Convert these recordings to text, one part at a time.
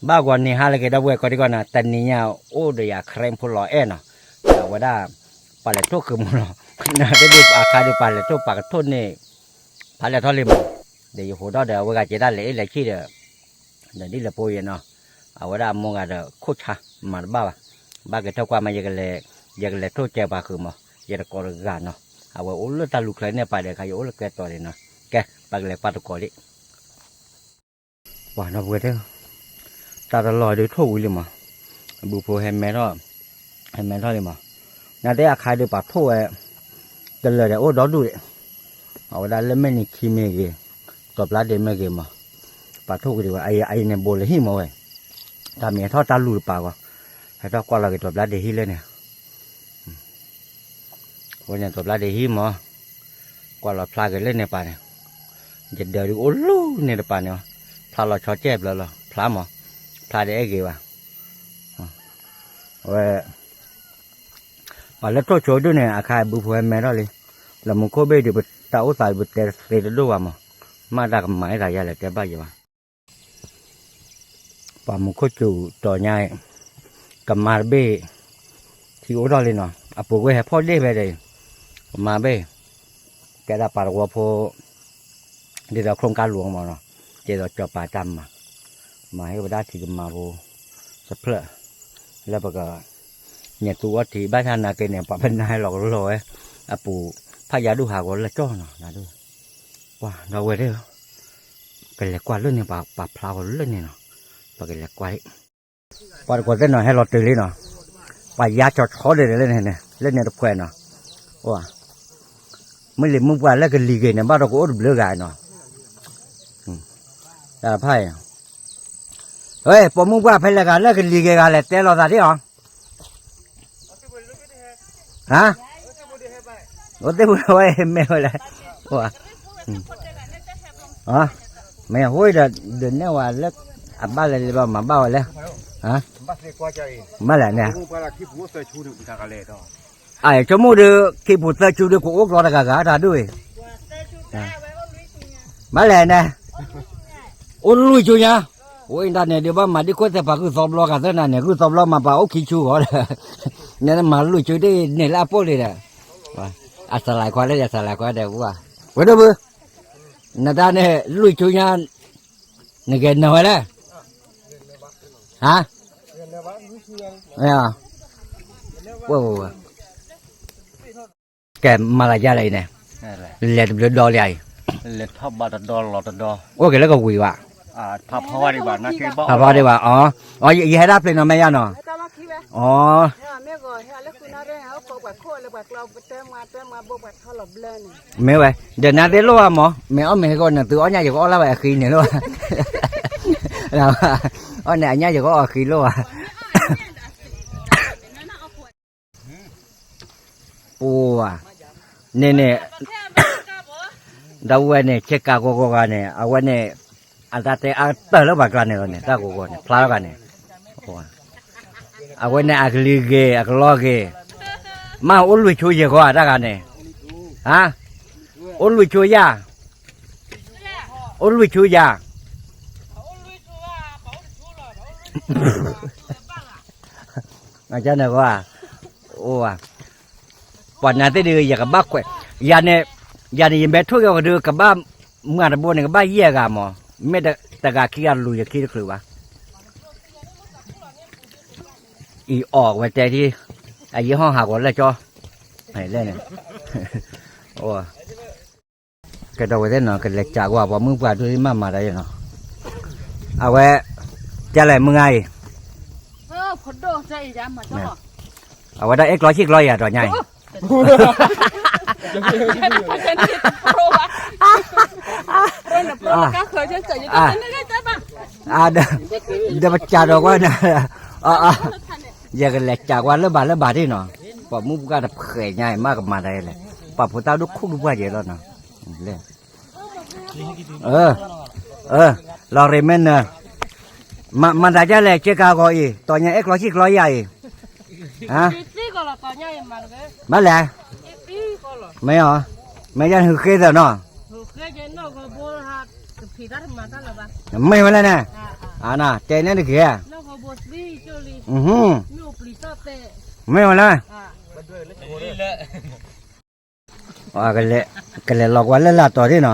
ဘၣ်ဂီၤနံၤဟါလၢက့ၤ ဒီပုၢ်ဝဲၢ်ကိးဒံကီးန့ၣ် တနံၤညါအိၣ်ဒီးယၤ ခရံာ်ဖိလီၤအဲၣ်နီၤ, အဝဲဒၣ် ပှၤလဲၤထိၣ်ဃုာ်မူလီၤ, နတဒုးအခါဒုး ပှၤလဲၤထိၣ်ပှၤကထိၣ်န့ၣ်, ဖးလဲၢ်ထီၣ်လံမး, ဒီးယဟိးထီၣ်ဒီး အဝဲဂၤက့ၤတၢ်လဲၤအ့ၣ်လဲၤဆံၣ်ဒီး ဒီးဒ်လဲၤပိယဲနီၤ, အဝဲဒၣ်အမိၢ်ဂၤဒီးခိၣ်ဆါ မၤတဘၣ်ဘၣ်, ဘၣ်က့ၤထီၣ်ကွၢ်မး ယကလဲၤထိၣ်ကဲပှၤဃုာ်မး, ယတကိးတဂၤနီၤ, အဝဲအိၣ်လၢတၢ်လူၤချၢန့ၣ်ပာ်ဒီးခါ ယအိၣ်လၢကဲတီၤလံနီၤ, ကဲ ပကလဲၤကွၢ်တကိးလံ ပှၤဒီပုၢ်ဝဲၢ်သ့ၣ်, တၢ်တလီၢ်ဒုးထိၣ်ဝံၤလံမး, ဘုဖိဟဲမဲထီၣ်, ဟဲမဲထီၣ်လံမး, နသ့ၣ်အခါဒုးပှၤထိၣ်ဝဲ, တလၢာ်ဒီးအိၣ်ဒီဒူၣ်ဒံး, အဝဲဒၣ်လၢမဲာ်နံၤခံမ့ၢ်ဂ့ၤ, တီၤပျါဒ့မ့ၢ်ဂ့ၤမး, ပှၤထိၣ်ကွံာ်ဒံးဝဲ အအံၤန့ၣ်ဘိးလၢဟံၣ်မးဝဲ, တၢ်မ့ၢ်ဟဲထီၣ်တၢ်လူၤတပၤဂီၢ်, ဟဲထီၣ်ကွၢ်လီၤက့ၤတီၤပျါဒ့ဟံၣ်လၢန့ၣ် အဝဲန့ၣ်တီၤပျါဒ့ဟံၣ်မး, ကွၢ်လီၤဖျါက့ၤလၢန့ၣ်ပၤန့ၣ်, ယဒၢးဒုးအိၣ်လူၤန့ၣ်တပၤန့ၣ်, ဖျါလီၤဆီကဲၣ်ဘျၢလီၤ ဖျါမး, ဖျါဒ့အဲၣ်ဂ့ၤဘၣ်, အဝဲ ပှၤလၢထိၣ်ဆိဒုန့ၣ် အခါဘုဖိဟဲမဲထီၣ်လံ, လၢမူခိၣ်ဘ့ၣ်ဒုး ပတၢ်အိၣ်သးဒုးပတဲသ့တဒိၣ်ဘၣ်မး, မ့ၢ်တၢ်ကမၤအသးယၤလဲၣ်တဲဘၣ်ယၤဘၣ် ပှၤမူခိၣ်စူၤတီၤညါအံၤ, ကမါတဘ့ၣ်, ထံအိၣ်ထီၣ်လံနီၤ, အပူၤကွံာ်ဟဲဖီၣ်ဒ့ၣ်ဖဲဒီး, ကမါတဘ့ၣ်, ကဲဒၣ်ပှၤတဝီဖိ, ဒ်သိး โครงการหลวง မးနီၤ, ဒ်သိးစီၤပၤတၢ်မၤ, မၤဟ့ၣ်ဝဲဒၣ်ထံကမါဖိ, တဖျၢၣ်, လၢပက, ညၣ်သူအီထံ ဘၣ်ဆၣ်နာ်က့န့ၣ် ပှၤပနါဟဲလီၤကလီဝဲ, အပူၤ, ဖးယါဒူၣ်ဟးဂီၤလၢကၠီနီၤ, ပှၤဒီပုၢ်ဝဲၢ်သ့ၣ်ဧၢ ကလဲၤကွၢ်လၢန့ၣ် ပှၤဖျါဂီၤလၢန့ၣ်နီၤ, ပကလဲၤကွၢ်လံ, ပှၤတကိးသ့ၣ်နီၤ ဟဲလီၤတုၤလံနီၤ, ပှၤယါကၠီၤဆီဒၣ်လၢန့ၣ်, လၢန့ၣ်တဖှဲးနီၤ, မုၢ်လံၤမုၢ်ပှၢ်လၢကလံၤဂ့ၤန့ၣ် ဘၣ်ဒီးကအိၣ်တဘျုးဂၤနီၤ, တၢ်ဖးအံၤ, ဝဲ ပိာ်မုၣ်ပှၢ်ဖဲလဲၣ်ဂၤလၢကလံၤဂ့ၤဂၤလဲၣ် တဲလိာ်သးဒ်အီၤ ဟါ, အိၣ်သ့ၣ်ပူၤဝဲမ့ၢ်ဝဲလဲၣ်, မ့ၢ်အဃိဒီး ဒုးနဲၣ်ဝဲလၢ အဘၣ်လဲၣ်လံဘၣ်မၤဘၣ်ဝဲလဲၣ်, ဘၣ်လဲၣ်န့ၣ်, အဆိကမိၣ်ဒီး ခံပူၤသၢဆူဒီး ကအိၣ်ကျီတဂၤဂၤတၢ်ဒ်အံၤ, ဘၣ်လဲၣ်န့ၣ်, အိၣ်လွံၢ်ဆူညါ, အိၣ်အံၤတၢ်န့ၣ်ဒုး ဘၣ်မၤဒ်ခိၣ်သဲးပှၤဂုၢ်သီဘျီဂၤသၢနၤန့ၣ် ဂုၢ်သီဘျီမၤပှၤအိၣ်ခံဆူဂီၢ်ဒီး, နမၤလွံၢ်ဆူဒ်န့ၣ်လၢအပိၢ်လံဒီး, အစလၢခွါလၢယစလၢခွါဒီး, ဝဲဒၣ်ဘု နတၢ်န့ၣ် လွံၢ်ဆူညါ, နဂဲၤနၢၤဝဲလဲၣ်, ဟါ, ကဲမၤလၢယလဲၣ်အံၤန့ၣ်, လဲၤတဘျုးဒီလံအံၤ, အိၣ်က့ၤလၢကဝံၤဘၣ်, ဖးဖီဘၣ်ဒံးဘၣ်, နကဘၣ်, ယဟဲဒၣ်ဖျ့နီၤ မ့ၢ်ယါနီၤ, အ မ့ၢ်ဝဲ, ဒီးနၤသ့ၣ်လိၣ်ဘၣ်မး မ့ၢ်အီၣ်မ့ၢ်ဟဲကီးန့ၣ် သုအီၣ်ညၣ်ယကအီၣ်လၢဘၣ်အဃံန့ၣ်လိၣ်ဘၣ်, အီၣ်န့ၣ်အညၣ်ယကအီၣ်အဃံလိၣ်ဘၣ်, ပှၤ, န့ၣ်န့ၣ်, ဒီပုၢ်ဝဲၢ်န့ၣ် ဆ့ကၤဂီၤဂီၤဂၤန့ၣ် အဝဲန့ၣ်, အတၢ်တဲအါတၢၢ်လၢပှၤကျါန့ၣ်လီၤန့ၣ် တၢ်ဂီၤဂီၤန့ၣ် ဖျါထီၣ်ဂၤန့ၣ်, အဝဲန့ၣ်အကလံၤဂ့ၤ အကလီဂ့ၤ, မ့ၢ်အိၣ်လွံၢ်ဆူယဲၢ်ဂီၤတၢ်ဂၤန့ၣ်, ဟါ, အိၣ်လွံၢ်ဆူယၤ, အိၣ်လွံၢ်ဆူယၤ န့ၣ်, ပှၤနၤသ့ၣ်ဒုး ယကဘၣ်ခွဲး, ယၤန့ၣ်, ယၤန့ၣ် ယမဲထိၣ်က့ၤအီၤကဒုး ကဘၣ်မၤတဘိန့ၣ် ကဘၣ်ယဲၢ်ဂၤမး, မ့ၢ်တဂၤခံဂၤလူၤယခံတချုးဘၣ်, အံၤအီၣ်ဝဲတဲထံ, အယံာ်ဟီၣ်ဟးဂီၤလၢကၠီ, လဲၣ်န့ၣ် ကဲဒီးဝဲသ့ၣ်နီၤ ကလဲၤကးကွၢ်ပှၤမုၣ်ပှၢ်ဒုးမၤမၤတၢ်ယဲနီၤ, အဝဲ, ကလဲၣ်မုၢ်ဂၤအံၤ, အဝဲဒၣ်အဲၣ်ကျီဆံၣ်ကျီယၤဒီးညါအံၤ, ဒီးပကးဒီးကွၢ်နၤ, ယကလဲၤကးကွၢ်လၢဘၣ်လၢဘၣ်ဒ်နီၤ, ပှၤမုၣ်ပှၢ်တဖှဲးညါအံၤ မ့ၢ်ကမၤတၢ်ယဲလဲၣ်, ပှၤဖိသၣ်ဒိၣ်ခိၣ်ဒိၣ်ပှၢ်ယဲလီၤနီၤ, လဲၣ် လီၤရ့မဲနၢၤ, မၤတၢ်ဒ်လဲၣ် က့ကၤဂီၤအံၤ တီၤညါအဲၣ်ကျီဆံၣ်ကျီယၤအံၤ, ဘၣ်လဲၣ်, မ့ၢ်အီၤ, မ့ၢ်ယါနဟုဃ့သၢနီၤ, မ့ၢ်ဝဲလဲၣ်န့ၣ် အန တဲန့ၣ်တက့ၢ်, မ့ၢ်ဝဲလဲၣ်, ကလဲၤလီၤကွၢ်လၢလာ်တီၤဒ်နီၤ,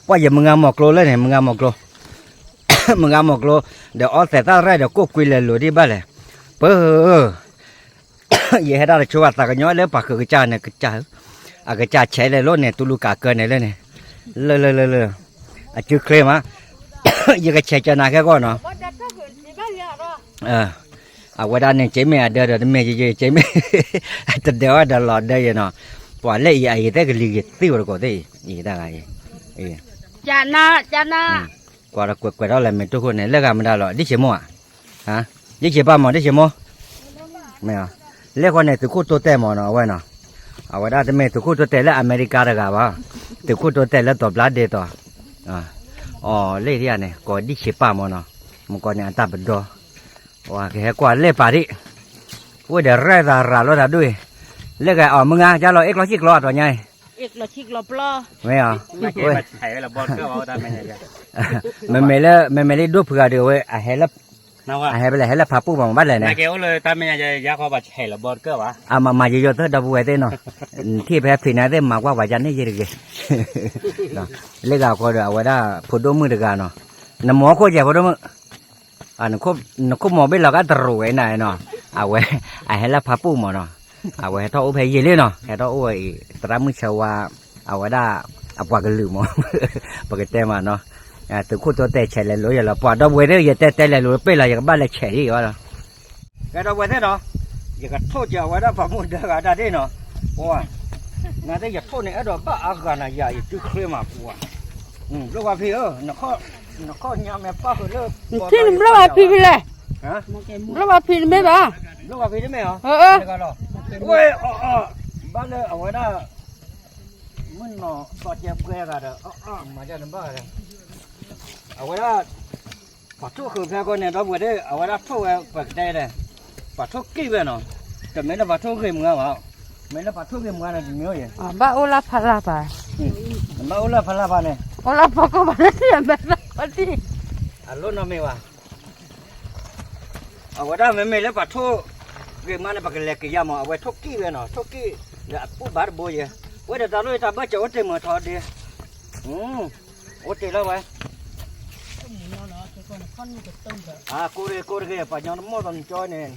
ပှၤယမုၢ်ဂၤမီၤကျိၤလၢန့ၣ် မုၢ်ဂၤမီၤကျိၤ, မုၢ်ဂၤမီၤကျိၤ, ဒီးအီသဲးသၣ်ရဲၣ်ဒီးကိၣ်ကွံလဲၤလိၤဒ်ဘၣ်လဲၣ်, ပၢ ယဟဲဒၣ်တဆိဘၣ်သးကညီလၢပှၤဃုာ်ကစၢ်န့ၣ်ကစၢ်, အကစၢ်ဆဲးလဲၤလိၤန့ၣ် တူလူကးကၢန့ၣ်လၢန့ၣ်, လၢလၢလၢလၢ, အစုချ့မး, ယကဆဲးကၢနၤခဲကီၢ်နီၤ, အဝဲဒၣ်န့ၣ် က့မ့ၢ်အဒၢဒီးတမ့ၢ်ယယက့မ့ၢ်, တဒၢဝဲဒီးလီၤဒၢယဲနီၤ, ပှၤလၢအံၤအံၤသ့ၣ်ကလံၤက့ၤသံဝဲတကိးသ့ၣ်, အံၤတၢ်ဂၤအံၤ, ကွၢ်ဒီးကွဲးကွဲးထီၣ်လဲၤမ့ၢ်တိၢ်ခိၣ်န့ၣ် လၢဂၤမတၤလီၤ ဒ်ဆ့မိၢ်ဧါ, ဒ်ဆ့ပၢ်မး ဒ်ဆ့မိၢ်, မ့ၢ်, လၢဃီန့ၣ် သုးခိၣ်တိတဲာ်မးနီၤ အဝဲနီၤ, အဝဲဒၣ်တမ့ၢ်သုးခိၣ်တိတဲာ်လၢအမဲရကၤတဂၤဘၣ်, သုးခိၣ်တိတဲာ်လၢတီၤဘျါဒ့တီၤ, အီၤလၢယၤန့ၣ် ကိးဒ်ဆ့ပၢ်မးနီၤ, မ့ၢ်ကီးန့ၣ်အတၢ်ပဒီ, ကဟဲကွၢ်လဲၣ်ပာ်ဒံး, အိၣ်ဒီးရဲၣ်သးရၤလီၤတၢ်ဒိၣ်အံၤ, လၢဂၤအီၤမုၢ်ဂၤ ကၢ်လီၤအ့ၣ်ကျီဆံၣ်ကျီအတီၤညါအံၤ မ့ၢ်ဧါ, မ့မ့ၢ်လၢ မ့မ့ၢ်လၢဒိၣ်ဖုဂၤဒီးဝဲ အဟဲလၢ အဟဲဖဲလဲၣ် ဟဲလၢဖးပူၣ်မး ဘၣ်လဲၣ်န့ၣ်, အမၤမၤယိယိသၢဒီပုၢ်ဝဲၢ်သ့ၣ်နီၤ, ထံၣ်ဖဲဖံးနၤသ့ၣ်မၤကွၢ်ပှၤယၤန့ၣ်ယဲတဂ့ၤ, လၢဂၤဃီဒီးအဝဲဒၣ်ဖိဒိၣ်မုၣ်တဂၤနီၤ, နမိၢ်ခိၣ်ယဲၢ်ဖိဒိၣ်မုၣ် နခိၣ်မီၤဘ့ၣ်လီၤကတရူးဝဲနၤနီၤ, အဝဲ အဟဲလၢဖးပူၣ်မးနီၤ, အဝဲဟဲထီၣ်အိၣ်ဖဲယံာ်လံနီၤ, ဟဲထီၣ်အိၣ်ဝဲအံၤ သရၣ်မုၣ်ဆၢဝါ, အဝဲဒၣ် အပှၤကလုာ်မး, ပကတဲမးနီၤ, သုးခိၣ်တိတဲာ်ဆဲးလဲၤလိၤယဲလီၤ, ပှၤဒီပုၢ်ဝဲၢ်သ့ၣ် ယတဲတဲလဲၤလိၤတပ့ၢ်လီၤ ယကဘၣ်လဲၤဆဲးဒ်အံၤဘၣ်လီၤ, ကဲဒီပုၢ်ဝဲၢ်သ့ၣ်နီၤ, ယကထိၣ်က့ၤအဝဲဒၣ်ပှၤမုၣ်ဒၢဂၤတၢ်ဒ်နီၤ, ပှၤ နသ့ၣ်ယထိၣ်န့ၣ် အဲၣ်ဒိးဘၣ်အါဂၤနၤယၤ ယစုချ့မးပှၤ, ဘျိဝါဖံးဧၢ, နခိၣ်မီၤဘ့ၣ်လီၤကတရူးဝဲ, နထံၣ်နဘျိဝါဖံးဖဲလဲၣ်, ဘျိဝါဖံးတမ့ၢ်ဘၣ်, ဘျိဝါဖံးတမ့ၢ်ဧါ, ဝဲအီၤအီၤ, ဘၣ်လၢအဝဲဒၣ် မုၢ်နီၢ်သီကဲပှဲၤဂၤဒီး အီၤအီၤ မၤဒ်နဘၣ်ဂၤဒီး အဝဲဒၣ် ပှၤထိၣ်ဃုာ်ဖဲကီၢ်န့ၣ် ဒီပုၢ်ဝဲၢ်သ့ၣ် အဝဲဒၣ်ထိၣ်ဝဲပကတဲဒီး ပှၤထိၣ်ကံၣ်ဝဲနီၤ, တမ့ၢ်လၢပှၤထိၣ်ဂ့ၤမုၢ်ဂၤဘၣ်, မ့ၢ်လၢပှၤထိၣ်ဂ့ၤမုၢ်ဂၤန့ၣ် တမ့ၢ်အိၣ်ယဲ, ဘၣ်အိၣ်လၢဖးလၢ်ပၤ, ဘၣ်အိၣ်လၢဖးလၢ်ပၤန့ၣ်, အိၣ်လၢဖီခိၣ်ပၤလၢထံၣ်အမဲာ်သၣ်ခီထံၣ်, အလိၣ်နီတမံၤဘၣ် အဝဲဒၣ်မ့မ့ၢ်လၢပှၤထိၣ်ဂ့ၤမးန့ၣ် ပကလဲၤက့ၤယါမး အဝဲထိၣ်ကံၣ်ဝဲနီၤ ထိၣ်ကံၣ်လၢအပူၣ်ဘါတဘိယဲ, ဝဲဒီးတၢ်လိၣ်တၢ်ဘၢစၢၤအိၣ်တ့ၢ်မုာ်ထီၣ်ဒ့, အိၣ်တ့ၢ်လီၤဝဲ, ကိၢ်တဂ့ၤ ကိၢ်တဂ့ၤ ပှၤကညီတမီၢ်သီနကၠီန့ၣ်,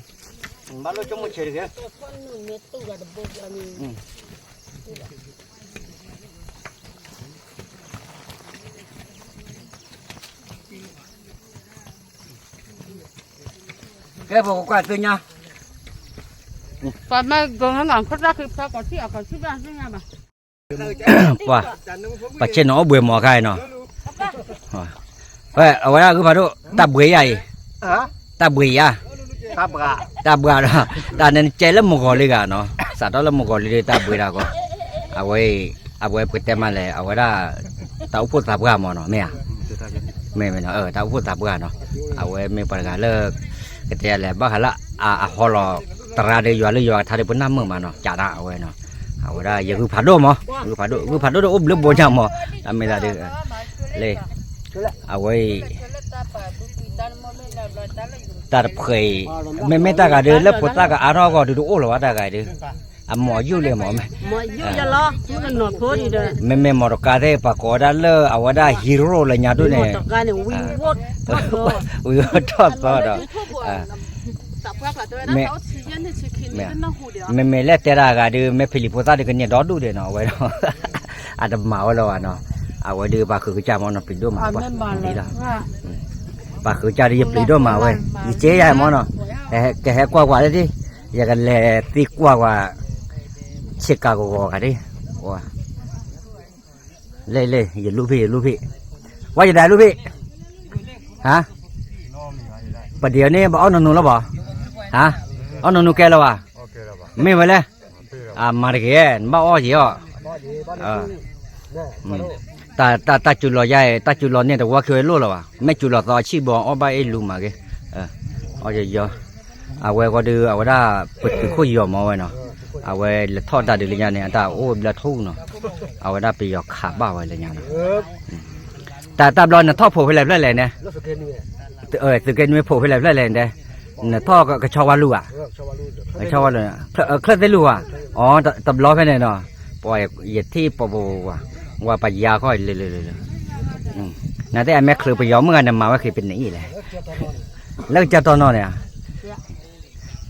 ဘၣ်လိၣ်ဆိကမိၣ်ဆဲးတဂ့ၤ, ကဲပကကွၢ်သ့ၣ်ညါ, ပှၤမ့ၢ်ဂ့ၤန့ၣ် ခိၣ်တၢ်ခံဖျါကီၢ်ထံၣ်အကီၢ်ထံၣ်ဘၣ်သ့ၣ်ညါဘၣ်, ပှၤ, ပှၤဆ့ၣ်နီၤအိၣ်ဘှံးမီၤခါအံၤနီၤ, အဝဲဒၣ်ဂုၢ်ဖးဒိၣ် တၢ်ဘှံးယါအံၤ, တၢ်ဘှံးယါ, တၢ်ဘှံးဒီး, တၢ်န့ၣ်ကဲလၢမုၢ်ဂီၤလံဂၤနီၤ, စးထီၣ်လၢမုၢ်ဂီၤလံဒီးတၢ်ဘှံးတၢ်ကီ, အဝဲ, အဝဲပကတဲမးလဲၣ် အဝဲဒၣ်, တၢ်အိၣ်ဖှိၣ်သးပှၢ်မးနီၤ မ့ၢ်ဧါ, မ့ၢ်မ့ၢ်နီၤ တၢ်အိၣ်ဖှိၣ်သးပှၢ်နီၤ, အဝဲမ့ၢ်ပှၤတဂၤလၢ, ကတဲလဲၣ် ဘၣ်ဃးလၢအဟီလီၤ, သရၣ်ဒီးယွၤလၢယွၤကထါဒီးပနၢ်မုာ်မးနီၤ ကးဒၣ်အဝဲနီၤ, အဝဲဒၣ်ယဂုၢ်ဖးဒိၣ်မး, ဂုၢ်ဖးဒိၣ် ဂုၢ်ဖးဒိၣ်ဒီးအိၣ်ဘျုးဘိညါမး, တၢ်မ့ၢ်သးဒီး, လၢ, အဝဲအံၤ တၢ်တဖှဲးအံၤ, မ့မ့ၢ်တၢ်ဂၤဒီးလၢဖိသၣ်ကအါထီၣ်အဂီၢ်ဒုးတအိၣ်လၢၤဘၣ်တၢ်ဂၤအံၤဒီး, အမီၤယုၢ်လံမး, မ့မ့ၢ်မီၤတကါသ့ၣ် ပှၤကိးဝဲဒၣ်လၢအဝဲဒၣ် hero လၢညါဒိၣ်န့ၣ်, ဝံၤထီၣ်သီဒီး, မ့မ့ၢ်လၢတဲတၢ်ဂၤဒီး မ့ၢ်ဖံလံၤဖိသၣ်ဒီးကန့ၢ်ဒီဒူၣ်ဒံးနီၤ အဝဲဒီး, အတမၤဝဲလၢၤဘၣ်နီၤ, အဝဲဒီးပှၤဃုကစၢ်မးနီၤ ပျံၤဒိၣ်မးပှၤ, ပှၤဃုကစၢ်ဒီးယပျံၤဒိၣ်မးဝဲ, ယကဲယၤမးနီၤ, ကဟဲကွၢ်ကွၢ်လၢဒ်, ယကလဲၤသံကွၢ်ကွၢ်, ဆ့ကၤကဂီၤဂၤဒ်, လၢလၢ ယလူၢ်ဖံး ယလူၢ်ဖံး, ဝဲယဒၣ်လူၢ်ဖံး, ဟါ, ပဒံးအီၤန့ၣ် ဘၣ်အီၣ်နီၢ်နူၤလီၤဘၣ်, ဟါ, အီၣ်နီၢ်နူၤကဲလၢၤဘၣ်, မ့ၢ်ဝဲလဲၣ်, မၤတဂ့ၤ နဘၣ်အီၣ်က့ၤအီၤ တၢ်စူၤလီၤယါအံၤ တၢ်စူၤလီၤန့ၣ်တဝီခံဝဲလိၣ်လီၤဘၣ် မ့ၢ်စူၤလီၤသီအဆံၣ်ဘီ အီၣ်ဘၣ်အ့ၣ်လူၤမးက့ၤ, အီၣ်ယီၤ, အဝဲဃီဒီး အဝဲဒၣ် ပတုာ်ခိၣ်ယီၤမးဝဲနီၤ, အဝဲလဲၤထီၣ်တၢ်ဒုးလၢညါန့ၣ် အတၢ်အိၣ်ဘျၢထူၣ်နီၤ, အဝဲဒၣ်ပယီၤခးဘၣ်ဝဲလၢညါနီၤ, တၢ်တၢ်ဘျီနထီၣ်ဖိးဖဲလဲၣ်ဖျၢၣ်လဲၣ်န့ၣ်, သုးက့နွံဖိးဖဲလဲၣ်ဖျၢၣ်လဲၣ်တဲ, နထီၣ်ကဆီဝါလူၤဧါ, ကဆီဝါလူၤ, ချၢၣ်သ့ၣ်လူၤဧါ, အီ တဘျီဖဲန့ၣ်နီၤ, ပှၤယထံၣ်ပီၤပီၤပှၤ, ဝဲပယါခီၣ်လၢလၢလၢလၢ, နသ့ၣ်အမဲာ်ချၢပယီၤမုၣ်ဂၤန့ၣ် မၤဝဲဃ့ပနံၣ်အံၤလဲၣ်, လၢကစၢ်တီနီၤန့ၣ်,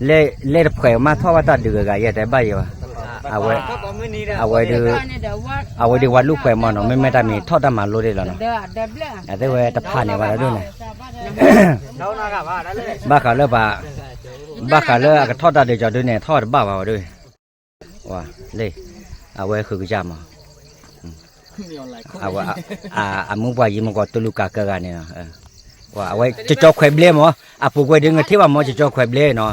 လၢတဖှဲးမးထီၣ်ဘၣ်တၢ်ဒုးဂၤဂၤယဲတဲဘၣ်ယဲဘၣ်, အဝဲ, အဝဲဒုး, အဝဲဒုးဝဲလူၢ်ဖှဲးမးနီၤ မ့မ့ၢ်တၢ်မံၤထီၣ်တၢ်မၤလိတ့ၢ်လီၤနီၤ, အသ့ၣ်ဝဲတဖးန့ၣ်ဝဲဒၣ်ဒိၣ်န့ၣ်, ဘၣ်ဃးလၢပှၤ, ဘၣ်ဃးလၢအကထီၣ်တၢ်ဒုးကီၤဒုးန့ၣ် ထီၣ်တဘၣ်ဘၣ်ဝဲဒၣ်, လၢ, အဝဲဃုကစၢ်မး အမူပှၤယံၤမကီးတူလူကၤကၢဂၤန့ၣ်, အဝဲကၠီခွဲးဘျဲမး, အပူၤကွံာ်ဒုးနကထံၣ်ဘၣ်မး ကၠီခွဲးဘျဲနီၤ,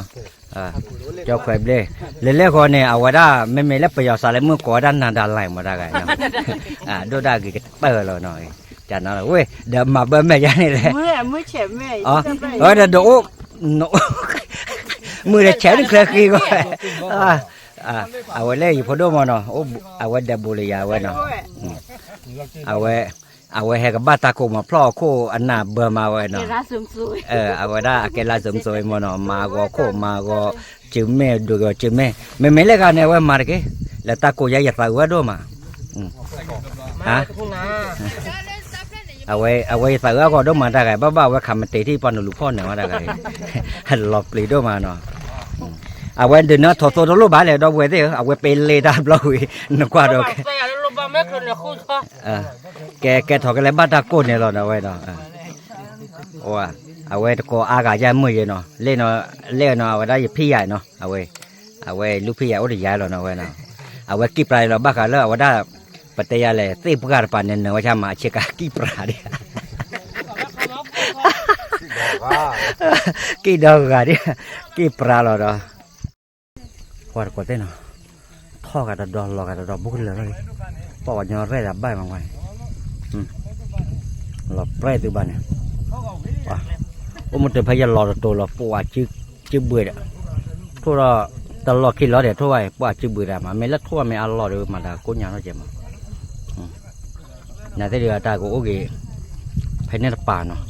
ကၠီခွဲးဘျဲ, လဲၤလဲၤဃီန့ၣ် အဝဲဒၣ် မ့မ့ၢ်လၢပယီၤစးလၢမုၢ်ကိးဝဲဒၣ်နၤဒါလဲၣ်မးတၢ်ဂၤ, ဒိၣ်ဒၣ်ဂ့ၤကတၢၢ်လီၤနီၤ, ဝဲ, ဒီးမၤဘၢမဲာ်ယါန့ၣ်လဲၣ်, အဝဲဒီးဒိးအိၣ်, မုၢ်ဒီးဆဲးနချၢဃံဂီၢ် အဝဲလၢယဖိဒိၣ်မးနီၤ, အဝဲဒီးဘူးလၢယၤဝဲနီၤ, အဝဲ, အဝဲဟဲကဘၣ်တၢ်ကိးမးဖျီၣ်အခိၣ်အနၢ်ဘၢမးဝဲနီၤ, အဝဲဒၣ်အကဲလၢစိၤစိၤမးနီၤ, မၤဂီၤခိၣ်မၤဂီၤ, စုမဲာ်ဒိၣ်ဂီၤစုမဲာ်, မ့မ့ၢ်လၢဂၤန့ၣ် အဝဲမၤတက့ၢ်, လၢတၢ်ကိးယါယသးအုးဝဲဒိၣ်မး အဝဲယသးအုးအဂီၢ်ဒိၣ်မးတၢ်ဂၤ ဘၣ်ဘၣ်အဝဲခးမတ့ထံၣ်ပှၤနလူၤဖီၣ်န့ၢ်ဝဲတၢ်ဂၤ, လီၤပျံၤဒိၣ်မးနီၤ, အဝဲဒုးနၢထီၣ်သိတလိၣ်ဘၣ်လဲၣ် ဒီပုၢ်ဝဲၢ်သ့ၣ်ဧၢ, အဝဲပ့လ့တၢ်ဘျီဝံၤ နကွၢ်ဒီး, ကဲကဲထီၣ်ကလဲၤဘၣ်တၢ်ကိးန့ၣ်လီၤနီၤဝဲဒီး, အဝဲတကိးအါဂၤယါမုၢ်ယဲနီၤ, လဲၣ်နီၤ အဝဲဒၣ်ယဖံးယၤနီၤ, အဝဲ, အဝဲလူၢ်ဖံးယၤအိၣ်တယၤလီၤနီၤဝဲနီၤ, အဝဲကံၣ်ပြးလီၤဘၣ်ဃးလၢအဝဲဒၣ်, ပတဲယၤလဲၣ် သ့ၣ်ပှၢ်တပၤန့ၣ် နၢၤဝဲဆၣ်မး အဆ့ကၤကံၣ်ပြးဒံး ကံၣ်ဒီဂၤဒံး, ကံၣ်ပြးလီၤဒီး, ကွၢ်တကိးသ့ၣ်နီၤ, ထီၣ်ဂၤတဒီလီၤဂၤတဒီဘူးကလၢာ်လီၤလံ, ပှၤကညီရဲၣ်ဒၣ်ဘၣ်မးဝဲ, လီၤပြဲၣ်သုဘၣ်န့ၣ်, အိၣ်မုာ်တဖဲယလီၤတတိၤလီၤ ပှၤစုဘှံးဒီး, ထိၣ်ဒီး, တလီၢ်ခံလီၤဒီးထိၣ်ဘၣ် ပှၤစုဘှံးဒီးမး မ့ၢ်လၢထိၣ်ဘၣ်မ့ၢ်အလီၢ်ဒီးမၤတၢ်ကိးညါထီၣ်ကဲမး နသ့ၣ်ဒုးအတၢ်ကအိၣ်က့ၤ, ဖဲန့ၣ်တပၤနီၤ,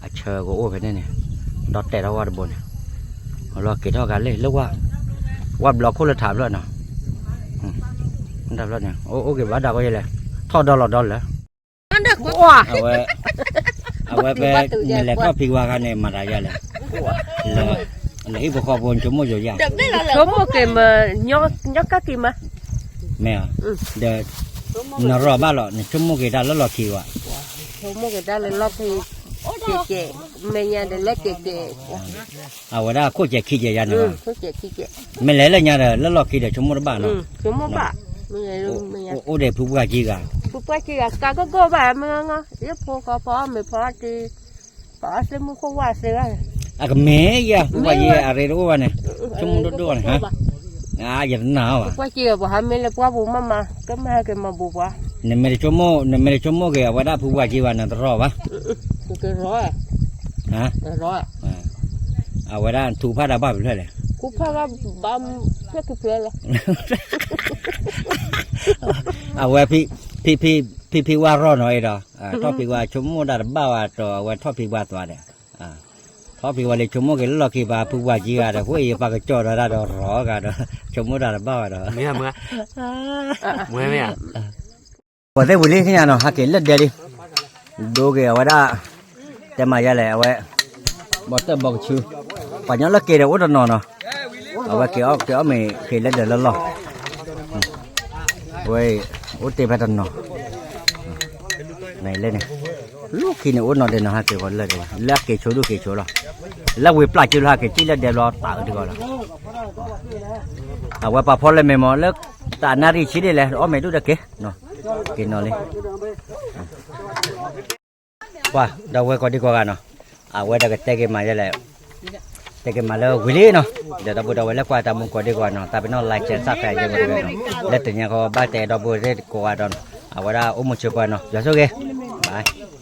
အဆၢကအိၣ်ဖဲန့ၣ်န့ၣ်, ဒီးတဲထီၣ်ဝဲတဘိန့ၣ်, လီၤက့ၤထီၣ်ဂၤလၢ လၢဝၣ်, ဝၣ်ဘျီခိၣ်လၢထးဖျၢၣ်နီၤ, တၢ်ဖျၢၣ်န့ၣ် အိၣ်က့ၤဘၣ်ဒၣ်ကီယဲလဲၣ်, ထီၣ်ဒီလီၤဒီလၢ အဝဲ, အဝဲဖဲ, နလဲၤထီၣ်ဖံးဝါခါန့ၣ် မၤတၢ်ယါလဲၣ်, လၢဟံၣ်ဖိဃီဖိနဆိကမိၣ်ယိာ်ယါ, ဆိကမိၣ်က့ၤမ, ညီကက့ၤမး, မ့ၢ်, ဒီး, နရီၣ်ဘၣ်လီၤ နဆိကမိၣ်က့ၤတၢ်လၢလီၢ်ခံဝဲ, ဆိကမိၣ်က့ၤတၢ်လၢလီၢ်ခံ, ကဲ, မဲာ်ညါဒီးလၢကဲကဲ အဝဲဒၣ်ခိၣ်ကဲခံကဲယါန့ၣ်, မ့ၢ်လဲၤလၢညါဒီးလၢလီၢ်ခံဒီးဆိကမိၣ်တဘၣ်နီၤ, အိၣ်ဒီးဖုပှၢ်ကံဂၤ, ဖုပှၢ်ကံဂၤ ကးကီၢ်ကီၢ်ဘၣ်မ့ၢ်, ယဖိကီၢ်ဖီမ့ၢ်ဖီတံၤ, ပှၤအီၣ်သ့ၣ်မုၢ်ခိၣ်ဝၣ်သ့ဝဲ, အကမ့ၢ်ယၤ ဖုပှၢ်ကံဂၤအရ့တအိၣ်ဘၣ်န့ၣ်, ဆိကမိၣ်ဒိၣ်ဒိၣ်န့ၣ်, ယတနာ်ဘၣ်, ပှၢ်ကံဂၤပှၤဟးမ့ၢ်လၢပှၢ်ပူၤမးမး ကမၤဟဲက့ၤမၤဘူးပှၤ, နမ့ၢ်တဆိကမိၣ် နမ့ၢ်တဆိကမိၣ်က့ၤ အဝဲဒၣ်ဖုပှၢ်ကံဂၤန့ၣ်တရီၣ်ဘၣ်, အဝဲဒၣ်ထူဖးဒၣ်ဘၣ်ဖဲလဲၣ်, ထူဖးဒၣ်ဘၣ်ဖဲလဲၣ်, အဝဲ, ဖံဖံဝါရီၢ်နီၤအံၤဒီး, ထီၣ်ဖံဝါဆိကမိၣ်တၢ်တဘၣ်ဝဲဒီး အဝဲထီၣ်ဖံဝါသွါဒီး, ထီၣ်ဖံဝါလၢဆိကမိၣ်က့ၤလၢလီၢ်ခံဘၣ် ဖုပှၢ်ကံဂၤဒီး ဃိအံၤပှၤကစီၣ်ဒီးတၢ်ဒီးရီၤဂၤဒီး ဆိကမိၣ်တၢ်တဘၣ်ဝဲဒီး ပှၤသ့ၣ်ဝံၤလံသ့ၣ်ညါနီၤ ဟးက့ၤလၢဒဲလံ, ဒိက့ၤအဝဲဒၣ်, တဲမၤယါလဲၣ် အဝဲ, ဘီတၢၣ်ဘီကဆူ, ပှၤညီလၢက့ၤဒီးအိၣ်တနီၤနီၤ, အဝဲက့ၤအီၣ်က့ၤအီၣ်မ့ၤက့ၤလၢဒဲလၢလီၢ်, ဝဲ, အိၣ်တ့ၢ်ဖဲတနီၤ, လဲၣ်န့ၣ်, လၢခံန့ၣ်အိၣ်နီၤဒဲးနီၤ ဟးက့ၤဃီလၢဒဲးဘၣ် လၢအက့ၤဆိဒိၣ်က့ၤဆိလီၤ, လၢဝံၤပျၢ်စုလီၤ ဟးက့ၤစံၣ်လၢဒဲဘျီတၢ်အုးတဂီၢ်လီၤ, အဝဲပာ်ဖီလၢမ့ၢ်မ့ၢ်လၢ, တၢ်နၣ်ရံၣ်ဆံဒ်လဲၣ် အီၣ်မ့ၤဒိၣ်တက့ၢ်, က့ၤနီၤလံ ပှၤဒီပုၢ်ဝဲၢ်ကိးဒံကိးဂၤနီၤ, အဝဲဒီးကတဲက့ၤမးယဲလဲၣ်, တဲက့ၤမးလၢဝံၤလံနီၤ, ဒီးဒီပုၢ်ဝဲၢ်လၢကွၢ်တၢ်မူကိးဒံကိးဂၤနီၤ သးပ့ၤနီၣ် like share subscribe ယဲဝဲတဂ့ၤနီၤ, လၢတနံၤအံၤဘၣ်တဲဒီပုၢ်ဝဲၢ်သ့ၣ်ကိးဂၤဒီးနီၤ, အဝဲဒၣ်အိၣ်မူဆိးပၢၤနီၤ ယွၤဆိၣ်ဂ့ၤ, bye.